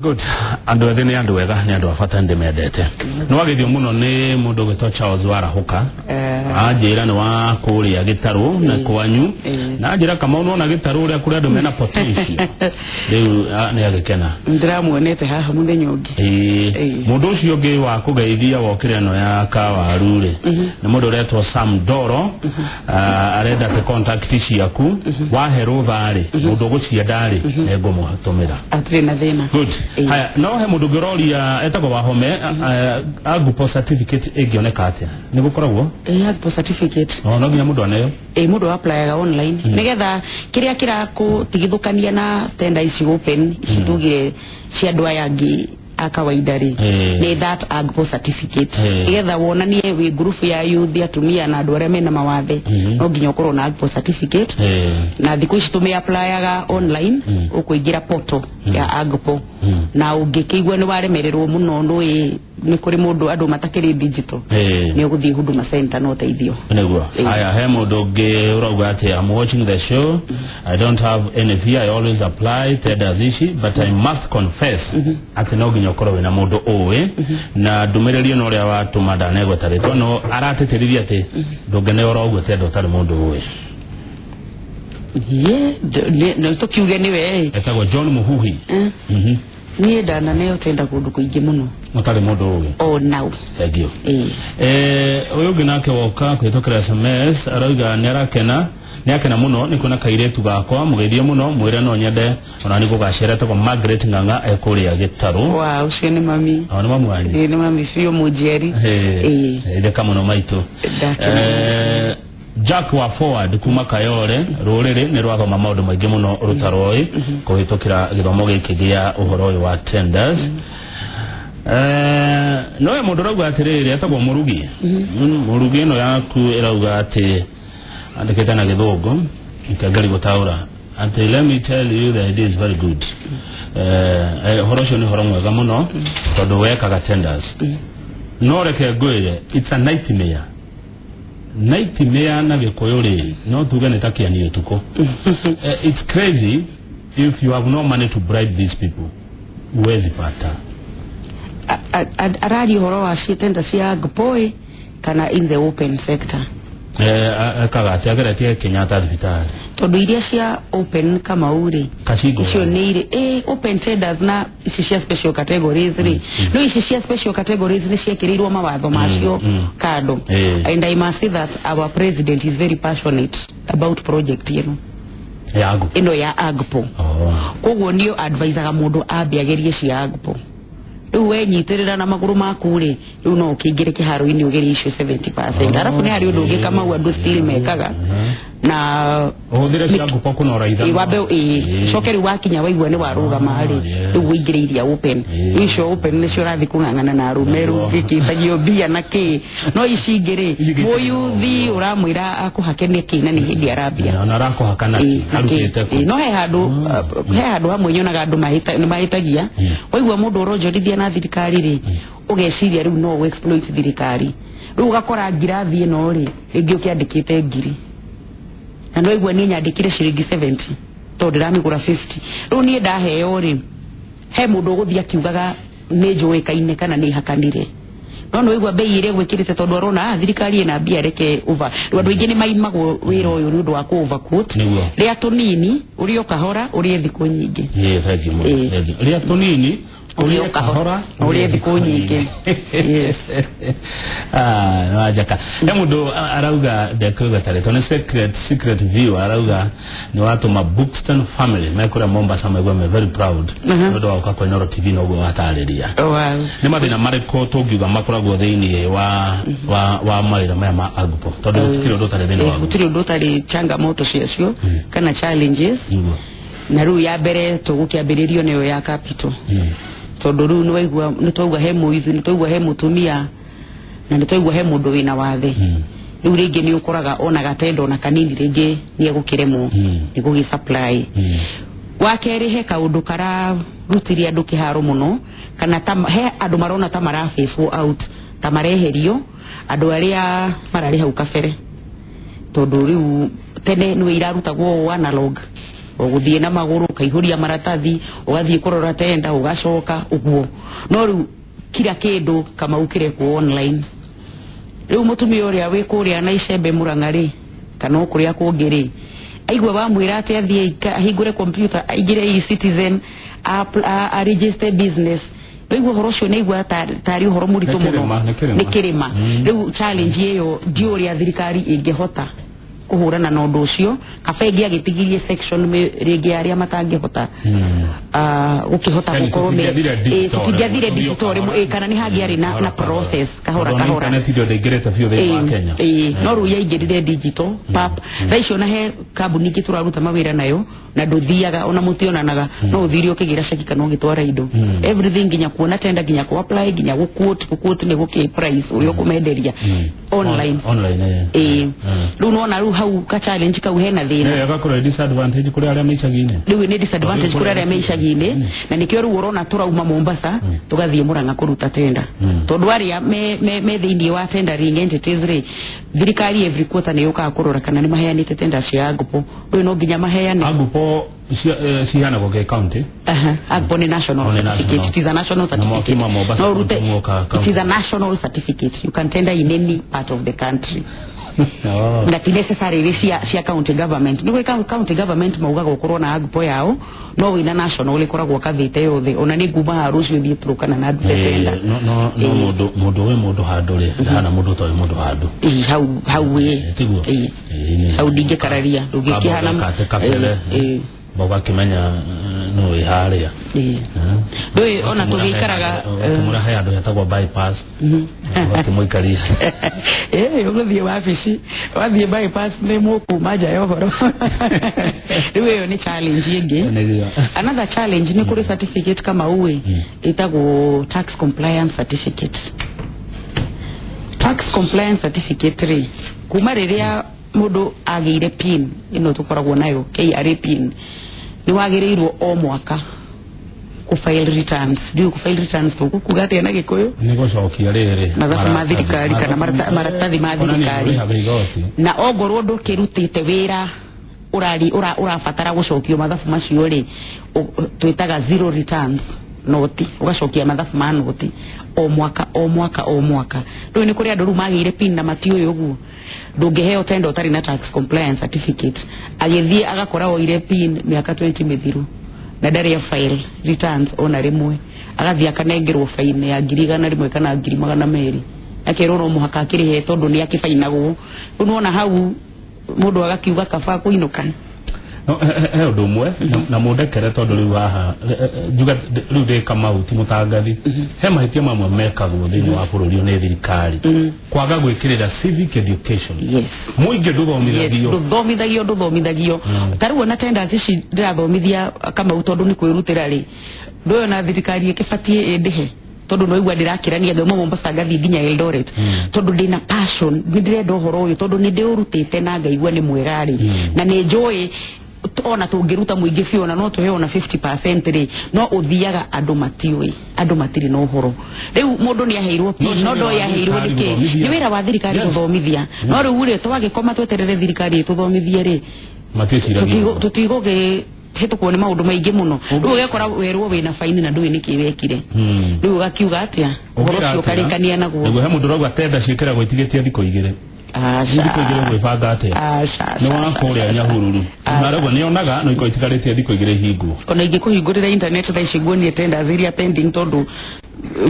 Good. Andũ ethĩ nĩ andũ ega, nĩ andũ a bata, ndĩmendete. Nĩ wagethio mũno nĩ mũndũ ũgwĩtwo Charles Warahũka. Anjĩra nĩ wa kũrĩa Gĩtarũ na kwanyu. Na anjĩra, Kamau, nona Gĩtarũ ũrĩa kũrĩ andũ mena potential. Rĩu nĩ agĩkena. Ndĩramuonete haha mũthenya ũngĩ. Ĩĩ. Mũndũ ũcio ũngĩ wa kũgeithia wokĩra ĩno ya kawaru rĩ, nĩ mũndũ ũretwo Sam Doro. Arenda atĩ contact ciaku wahe rũtha rĩ, mũndũ ũgũcienda rĩ, nĩngũmũtũmĩra. Atirĩ na thĩna. Good. Haya, no he mũndũ ũngĩ ũroria etagwo Wahome, AGPO certificate ĩngĩoneka atĩa? Nĩ gũkoragwo? Ĩ, AGPO certificate. Oh, no nginya mũndũ aneo. Ĩ, mũndũ applyaga online nĩgetha kĩrĩa kĩrakũtigithũkania na tenda ici open ici tugire cia andũ aya angĩ a kawaida rĩ, nĩ that AGPO certificate, nĩgetha wonanie wĩ ngurubu ya youth, atumia na andũ arĩa mena mawathe. No nginya ũkorwo na AGPO certificate. Na thikũ ici tũmĩ applyaga online. Ũkũingĩra portal ya AGPO, na ũngĩkĩigua nĩ waremererwo mũno, nũĩ nĩ kũrĩ mũndũ andũ matakĩrĩ digital, nĩ ũgũthiĩ Huduma Center na ũteithio. Nĩguo. Haya, he mũndũ ũngĩ ũrauga atĩ, "I'm watching the show. I don't have any fear. I always apply tenders ici, but I must confess atĩ no nginya ũkorwo wĩna mũndũ ũĩ na ndũmĩrĩri ĩno ũrĩa watũma ndanegweta rĩtwa, no aratĩtĩrithia atĩ ndũngĩneo oro ũguo tenda ũtarĩ mũndũ ũĩ." Ye, nĩ tũkiuge nĩwe. Etagwo John Muhuhi. Niĩ ndananeo tenda kũndũ kũingĩ mũno. Ũtarĩ mũndũ ũĩ. O now. Thank you. Ĩĩ. Ũyũ ũngĩ nake woka kũhĩtũkĩra SMS arauga nĩ arakena, nĩ akena mũno nĩ kuona kairĩtu gakwa, mũgeithie mũno, mwĩre no nyende ona nĩ gũgacera, etagwo Margaret Ng'ang'a, ekũrĩa Gĩtarũ. Wa ũcio nĩ mami. O nĩ mamu wanyu? Ĩĩ, nĩ mami biũ, mũnjiari. Ĩĩ. Itheka mũno maitũ. Ndakena. Jack wa Forward kuma Kayole, rũrĩrĩ nĩ rwathoma maũndũ maingĩ mũno rũtaroĩ kũhĩtũkĩra gĩthomo gĩkĩ gĩa ũhoro ũyũ wa tenders. No we mũndũ ũrauga atĩrĩrĩ, etagwo Mũrugi. Mũrugi, ĩno yaku ĩrauga atĩ andĩkĩte na Gĩthũngũ, ngeri gũtaũra atĩ, "Let me tell you, the idea is very good." Ũhoro ũcio nĩ ũhoro mwega mũno tondũ wekaga tenders, no reke ngwĩre, it's a nightmare. Nightmare na Gĩkũyũ rĩ, no tuge nĩ ta kĩani ũtukũ. It's crazy. If you have no money to bribe these people, huwezi pata. Araria ũhoro wa tenda cia AGPO kana in the open sector? Ekaga atĩ ageretie Kenyatta thibitarĩ. Tondũ iria cia open, Kamau rĩ, Kacingo. Icio nĩ irĩ open tenders na ici cia special categories rĩ, no ici cia special categories nĩ ciekĩrĩirwo mawatho macio kando. And I must say that our president is very passionate about project ĩno. Yagu. Ĩno ya AGPO. Oh. Koguo niyo advisaga mũndũ ambe agerie cia AGPO. Rĩu wenyitĩrĩra na magũrũ maku rĩ, rĩu no ũkĩingĩre kĩharo-inĩ ũgerie icio 70%. Arabu nĩ harĩ ũndũ ũngĩ, Kamau, andũ still mekaga na ũhũthĩre cia ngũkũ kũnora ithanwa. Ĩ, wambe ĩ coke rĩu wakinya waigua nĩ warũgama rĩ, rĩu ũingĩre iria open. Rĩu icio open nĩcio ũrathiĩ kũng'ang'ana na arũme, rĩu gĩkĩtagio mbia na kĩ, no ici ingĩ rĩ, Ici ingĩ mũyuthi ũramwĩra akũhake nĩkĩ na nĩ hĩndĩ arambia. Ona arakũhaka na Ĩ, na kĩ. arutĩte kũ? Ĩ, no he handũ he handũ hamwe nyonaga andũ nĩ mahĩtagia. Waigua mũndũ ũronjorithia na thirikari rĩ, ũgeciria rĩu no ũ exploit thirikari. Rĩu ũgakora ngirathi ĩno rĩ, rĩngĩ ũkĩandĩkĩte ngiri na no igua niĩ nyandĩkire ciringi 70 tondũ ndĩramĩgũra 50. Rĩu niĩ ndaheo rĩ, he mũndũ ũgũthiĩ akiugaga nĩ njũĩkaine kana nĩ hakanire, no nĩ waigua bei ĩrĩa gwĩkĩrĩte tondũ arona, ah, thirikari ĩna mbia, reke over. Rĩu andũ aingĩ nĩ maimagwo wĩra ũyũ nĩ ũndũ wa kũ overquote. Rĩa tũnini, ũrĩe o kahora, ũrĩe thikũ nyingĩ. Ĩ, thank you mũno. Thank you. Rĩa tũnini, ũrĩe o kahora, ũrĩe thikũ nyingĩ. Yes. Ah, nĩwanjaka. He mũndũ arauga, ndekuiga tarĩtwa, nĩ secret view, arauga nĩ watũma Buxton family mekũrĩa Mombasa maigua me very proud nĩ ũndũ wa gũka kwa Inooro TV na ũguo watarĩria. Nĩ mathĩna marĩkũ tũngiuga makoragwo thĩinĩ wa mawĩra maya ma AGPO, tondũ gũtikĩrĩ ũndũ ũtarĩ thĩinĩ waguo? Gũtirĩ ũndũ ũtarĩ changamoto ciacio kana challenges. Na rĩu ya mbere tũgũkĩambĩrĩrio nĩyo ya capital, tondũ rĩu nĩwaigua, nĩtwaigua he mũithu, nĩtwaigua he mũtumia, na nĩtwaigua he mũndũ wĩna wathe. Rĩu rĩngĩ nĩ ũkoraga ona gatendo ona kanini rĩngĩ nĩ egũkĩremwo nĩ gũgĩ supply. Wa kerĩ, he kaũndũ kararutire andũ kĩharo mũno, kana ta, he andũ marona ta mara phase out, ta mareherio andũ arĩa mararĩ hau kabere, tondũ rĩu tene nĩwe irarutagwo analog. Ũgũthiĩ na magũrũ ũkaihũria maratathi, ũgathiĩ kũrora tenda, ũgacoka ũguo. No rĩu kila kĩndũ Kamau kĩrekwo online. Rĩu mũtumia ũrĩa wĩ kũrĩa na icembe Murang'a rĩ, kana o kũrĩa kũngĩ rĩ, aigua wamwĩra atĩ athiĩ ahingũre computer, aingĩre e-Citizen, a register business, rĩu ũhoro ũcio nĩ aigua tarĩ ũhoro mũritũ mũno, nĩ kĩrĩma. Rĩu challenge ĩyo ndiũ ũrĩa thirikari ĩngĩhota kũhũrana na ũndũ ũcio. Kaba ĩngĩ agĩtigirie section rĩngĩ arĩa matangĩhota gũkĩhota gũkorwo tũtingĩathire digital rĩmwe, kana nĩ hangĩarĩ na process kahora kahora. No rĩu yaingĩrire digital pap. Thaa icio ona he kambuni ingĩ tũraruta mawĩra nayo na ndũthiaga ona mũtionanaga, no ũthire ũkĩgĩra ceki kana ũgĩtwara indo, everything, nginya kuona tenda, nginya ku apply, nginya gũ quote, gũ quote nĩ gũkĩ price ũrĩa ũkũmenderia online. Online. Rĩu nona rĩu hau ka challenge kau hena thĩna. Ĩgakorwo disadvantage kũrĩ arĩa me icagi-inĩ. Rĩu nĩ disadvantage kũrĩ arĩa me icagi-inĩ, na nĩkĩo rĩu ũrona tũrauma Mombasa tũgathiĩ Murang'a kũruta tenda, tondũ arĩa me thĩinĩ wa tendering entities rĩ, thirikari every quarter nĩ yũkaga kũrora kana nĩ maheanĩte tenda cia AGPO. Rĩu no nginya maheane. AGPO ciheanagwo gĩ county? AGPO nĩ national certificate. It is a national certificate. No rute, it is a national certificate, you can tender in any part of the country. Na ti necessarily cia county government. Nĩ gwĩ county government maugaga ũkorwo na AGPO yao, no wĩna national ĩkoragwo kathĩte yothe. Ona nĩ nguma haha rũciũ thiĩ Turkana na ndute tenda. No mũndũ wĩ mũndũ handũ rĩ, ndahana mũndũ ũtoĩ mũndũ handũ. Hau wĩ hau ndingĩkararia, ndũngĩkĩhana kabere ũgakĩmenya no wĩ harĩa. Ndũĩ ona tũgĩikaraga ũgakĩmũra he handũ hetagwo bypass, ũgakĩmũikaria. Ũgũthiĩ wabici, wathiĩ bypass nĩ mũkuma nja ya ũhoro. Rĩu ĩyo nĩ challenge ĩngĩ. Another challenge nĩ kũrĩ certificate kama uwe ĩtagwo tax compliance certificate. Tax compliance certificate rĩ, kuma rĩrĩa mũndũ agĩire PIN ĩno tũkoragwo nayo KRA PIN, nĩ wagĩrĩirwo o mwaka kũ file returns. Ndiũĩ kũ file returns tũgũkuga atĩa na Gĩkũyũ? Nĩ gũcokia rĩrĩ mathabu ma thirikari kana maratathi ma thirikari, na ongorwo ndũkĩrutĩte wĩra ũrabatara gũcokio mathabu macio rĩ, twĩtaga zero returns noti, ũgacokia mathabu ma noti o mwaka o mwaka o mwaka. Rĩu nĩ kũrĩ andũ rĩu magĩire PIN na matiũĩ ũguo. Ndũngĩheo tenda ũtarĩ na tax compliance certificate. Agĩthiĩ agakora oire PIN mĩaka 20 mĩthiru na ndarĩ file returns ona rĩmwe, agathiĩ akanengerwo fine ya 100,000 kana 200,000, akerwo no mũhaka akĩrĩhe tondũ nĩ akĩbainagwo. Rĩu nĩwona hau mũndũ agakiuga kaba kũinũka. No he ũndũ ũmwe na mũndekere tondũ rĩu haha njuga rĩu ndĩ Kamau ti mũtangathi, he mahĩtia mamwe mekagwo thĩinĩ wa bũrũri nĩ thirikari kwaga gwĩkĩrĩra civic education. Mũingĩ ndũthomithagio. Ndũthomithagio. Ta rĩu ona tenders ici ndĩrathomithia Kamau tondũ nĩ kwĩrutĩra rĩ, ndũĩ ona thirikari ĩkĩbatiĩ ĩndĩhe, tondũ no igua ndĩrakĩrania ngauma Mombasa ngathiĩ nginya Eldoret, tondũ ndĩna passion, nĩ ndĩrenda ũhoro ũyũ tondũ nĩ ndĩũrutĩte na ngaigua nĩ mwega rĩ, na nĩ njũĩ ona tũngĩruta mũingĩ biũ ona no tũheo ona 50% rĩ, no ũthiaga andũ matiũĩ, andũ matirĩ na ũhoro. Rĩu mũndũ nĩ aheirwo PIN, no ndoĩ aheirwo nĩkĩ. Nĩ wĩra wa thirikari gũthomithia. No rĩu rĩ, twagĩkoma tweterere thirikari ĩtũthomithie rĩ, tũtigũgĩ hĩtũkwo nĩ maũndũ maingĩ mũno. Rĩu ũgekora werwo wĩna faini na ndũĩ nĩkĩ wekire. Rĩu ũgakiuga atĩa ũhoro ũcio ũkarĩkania naguo. Nĩguo he mũndũ ũrauga tenda ciĩkĩragwo itigĩtie thikũ igĩrĩ. Thikũ igĩrĩ gwĩbanga atĩa? Nĩ wa kũrĩa Nyahururu. Na rĩu nĩonaga no ikorwo itigarĩtie thikũ igĩrĩ ihingwo. Ona ingĩkũhingũrĩra internet thaa ici nguonie tenders iria pending, tondũ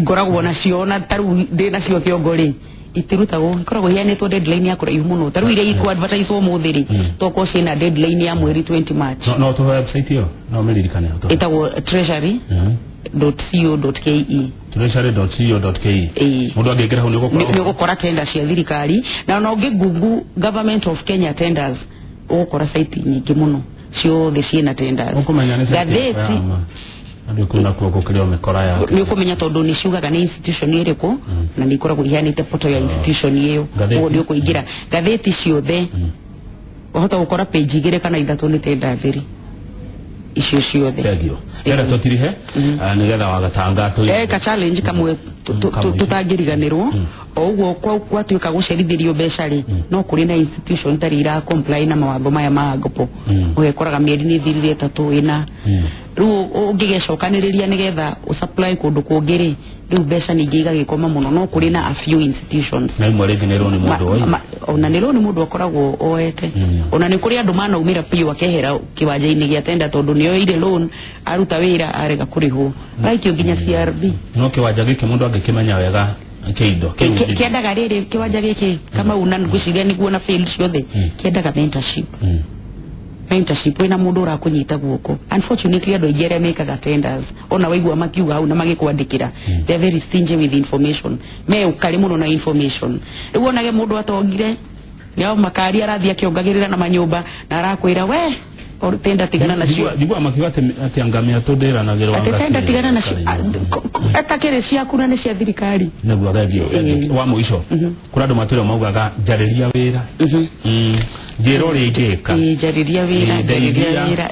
ngoragwo nacio ona ta rĩu ndĩ nacio kĩongo rĩ, itirutagwo, ikoragwo iheanĩtwo deadline ya kũraihu mũno. Ta rĩu iria ikũ advertise ũmũthĩ rĩ, tokorwo ciĩna deadline ya mweri 20 March. No tũhe website ĩyo, no mĩririkane. Ĩtagwo treasury.co.ke. Treasury.co.ke. Mũndũ angĩingĩra hau nĩ ũgũkora tenda cia thirikari, na ona ũngĩ Google Government of Kenya tenders ũgũkora site nyingĩ mũno ciothe ciĩna tenders. Ũkũmenya nĩ site andũ kũu nakuo gũkĩrĩ o mĩkora ya nĩ ũkũmenya tondũ nĩ ciugaga nĩ institution ĩrĩkũ, na nĩ ikoragwo iheanĩte portal ya institution ĩyo. Ũguo nĩ ũkũingĩra ngathĩti ciothe, wahota gũkora page 2 kana 3 nĩ tenda thiri icio ciothe. Thank you. Rĩrĩa tũtirihe nĩgetha wagatanga ka challenge kamwe tũtangĩriganĩrwo. O ũguo gwatuĩka gũcerithĩrio mbeca rĩ, no kũrĩ na institution itarĩ ira comply na mawatho maya ma AGPO. Ũgekoraga mĩeri nĩ ĩthirire 3 4. Rĩu ũngĩgecokanĩrĩria nĩgetha ũsupply kũndũ kũngĩ rĩ, rĩu mbeca ningĩ igagĩkoma mũno. No kũrĩ na a few institutions na imwe rĩngĩ nĩ rũni mũndũ oĩ. Ona nĩ rũni mũndũ akoragwo oete. Ona nĩ kũrĩ andũ manaumĩra biũ akehera kĩwanja-inĩ gĩa tenda tondũ nĩ oire loan, aruta wĩra arega kũrĩhwo, gaikio nginya CRB. No kĩwanja gĩkĩ mũndũ angĩkĩmenya wega kĩindo kĩu Kĩendaga rĩrĩ kĩwanja gĩkĩ Kamau, na ngwĩciria nĩguo na field ciothe, kĩendaga mentorship. Mentorship, wĩna mũndũ ũrakũnyita guoko. Unfortunately, andũ aingĩ arĩa mekaga tenders, ona waigua makiuga hau na magĩkwandĩkĩra, they are very stingy with information, me ũkarĩ mũno na information. Rĩu onage mũndũ atongire nĩo makari arathiĩ akĩongagĩrĩra na manyũmba na arakwĩra we tenda tigana nacio. Njiguaga makiuga atĩ anga mĩatũ ndĩranagĩrwo. Atĩ tenda tigana nacio atakĩrĩ ciaku na nĩ cia thirikari. Nĩguo thengio. Wa mũico, kũrĩ andũ matũire maugaga njarĩria wĩra, njĩra ũrĩa ingĩka. Njarĩria wĩra, njarĩria wĩra.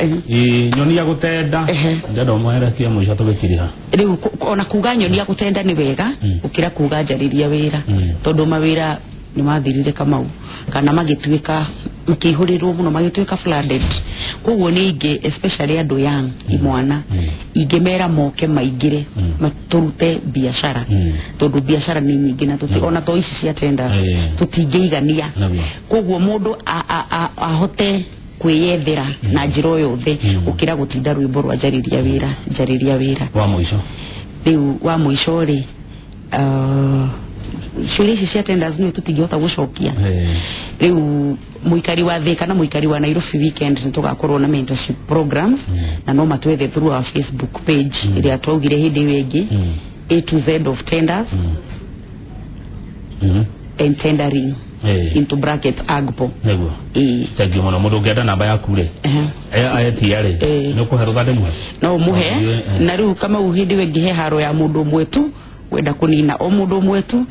Nyonia gũtenda. Ndenda ũmũherekie mũico tũgĩkiriha. Rĩu ona kuga nyonia gũtenda nĩ wega gũkĩra kuga njarĩria wĩra, tondũ mawĩra nĩ mathirire Kamau, kana magĩtuĩka makĩihũrĩrwo mũno, magĩtuĩka flooded. Koguo nĩ ingĩ, especially andũ young, imwana, ingĩmera moke maingĩre matũrute biacara, tondũ biacara nĩ nyingĩ na tũti ona to ici cia tenda tũtingĩigania. Koguo mũndũ ahote kwĩyethera na njĩra o yothe gũkĩra gũtinda rwĩmbo rwa njarĩria wĩra, njarĩria wĩra. Wa mũico. Rĩu wa mũico rĩ, ciũria ici cia tenders nĩ tũtingĩhota gũcokia. Rĩu mũikari wa Thika kana mũikari wa Nairobi, weekend nĩ tũgakorwo na mentorship programs, na no matwethe through our Facebook page ĩrĩa twaugire hĩndĩ ĩyo ĩngĩ, A to Z of tenders and tendering, into brackets AGPO. Nĩguo. Thank you mũno. Mũndũ ũngĩenda namba yaku rĩ, aetia rĩ, nĩ ũkũhe rũtha ndĩmwe? No mũhe. Na rĩu Kamau, hĩndĩ ĩyo ĩngĩ he haro ya mũndũ ũmwe tu wenda kũnina o mũndũ ũmwe tu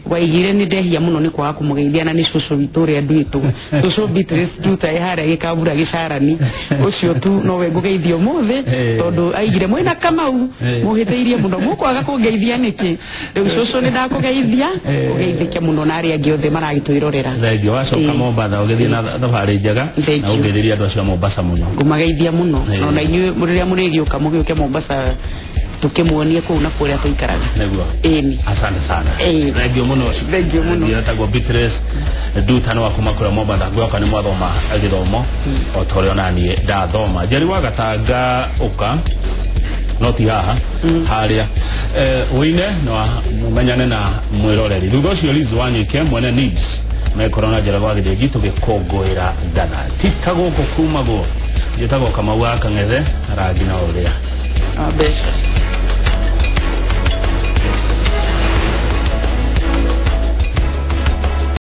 waigire nĩ ndehia mũno nĩ kwaga kũmũgeithia, na nĩ cũcũ witũ ũrĩa nduĩtwo, cũcũ Beatrice Nduta ĩ harĩa Gĩkambura gĩcarani. Ũcio tu nowe ngũgeithia ũmũthĩ, tondũ aigire mwĩna Kamau mũhĩtĩirie mũno, mũkwaga kũngeithia nĩkĩ? Rĩu cũcũ, nĩ ndakũgeithia, ũgeithĩke mũno na arĩa angĩ othe maragĩtwĩrorera. Thengiũ. Wacoka Mombatha ũgĩthiĩ na thabarĩ njega na ũgeithĩrie andũ acio a Mombasa mũno. Ngũmageithia mũno. Ona inyuĩ rĩrĩa mũrĩgĩũka, mũgĩũke Mombasa tũkĩmuonie kũu na kũrĩa tũikaraga. Nĩguo. Ĩni. Asante sana. Thengiũ mũno. Thengiũ mũno. Etagwo Beatrice Nduta, nĩ wa kuma kũrĩa Mombatha. Ngwĩhoka nĩ mwathoma gĩthomo o ta ũrĩa onaniĩ ndathoma. Njeri wa Gatanga, ũka no ti haha harĩa ũine no mũmenyane na mwĩroreri. Thutha ũcio Liz Wanyike mwene Needs mekorwo na njĩra gwa gĩthĩnji tũgĩkũngũĩra ndatha ti ta gũkũ kumagwo. Njĩtagwo Kamau wa Kang'ethe, rangi na ũrĩa mbeca.